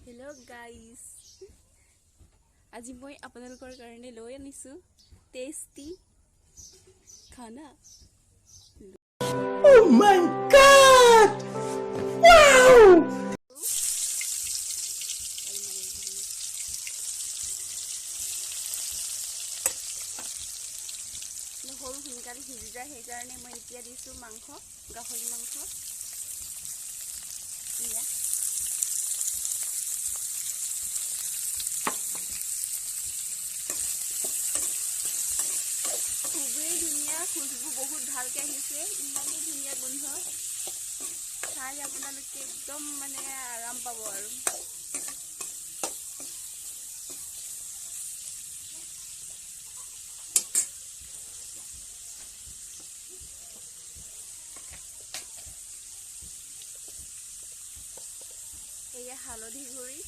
Hello' guys, আজি মই আপোনালোকৰ কাৰণে লৈ আনিছোঁ টেষ্টি খানা। Oh my God! Wow! নহৰু সোনকালে সিজি যায়, সেইকাৰণে মই এতিয়া দিছোঁ মাংস, গাহৰি মাংস। এয়া খুবেই ধুনীয়া খুচবু, বহুত ভালকৈ আহিছে, ইমানেই ধুনীয়া গোন্ধ, খাই আপোনালোকে একদম মানে আৰাম পাব। আৰু এয়া হালধি গুড়ি,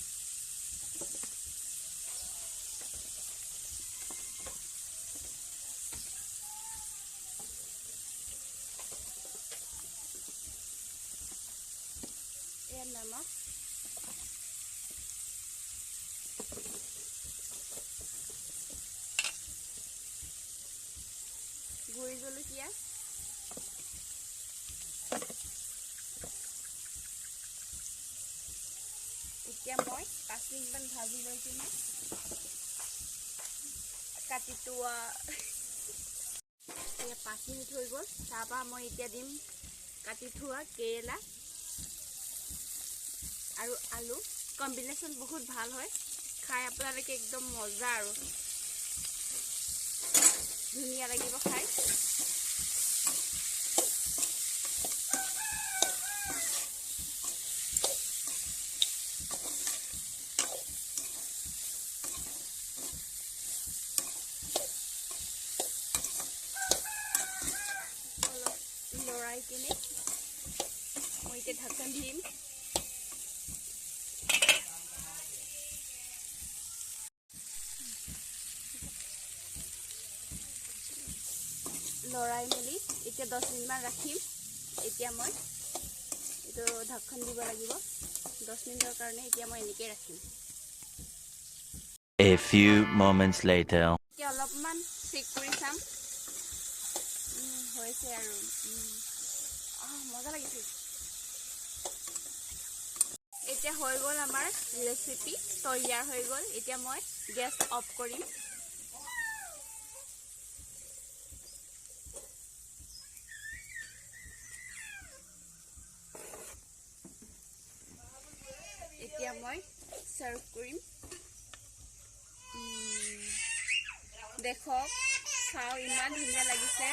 এয়া নিমখ, গুড়ি জলকীয়া, এতিয়া মই 5 মিনিটমান ভাজি লৈ কিনে কাটি থোৱা, এয়া 5 মিনিট হৈ গ'ল। তাৰপৰা মই এতিয়া দিম কাটি থোৱা কেৰেলা আৰু আলু। কম্বিনেশ্যন বহুত ভাল হয়, খাই আপোনালোকে একদম মজা আৰু ধুনীয়া লাগিব খাই। অলপ লৰাই কিনে মই এতিয়া ঢাকন দিম। লৰাই মেলি এতিয়া 10 মিনিটমান ৰাখিম। এতিয়া মই এইটো ঢাকখন দিব লাগিব 10 মিনিটৰ কাৰণে। এতিয়া মই এনেকৈ ৰাখিম। A few moments later. এতিয়া অলপমান চেক কৰি চাম। হৈছে আৰু। মজা লাগিছে। এতিয়া হৈ গ'ল, আমাৰ ৰেচিপি তৈয়াৰ হৈ গ'ল। এতিয়া মই গেছ অফ কৰিম। এতিয়া মই চাৰ্ভ কৰিম। দেখক, চাওঁ, ইমান ধুনীয়া লাগিছে।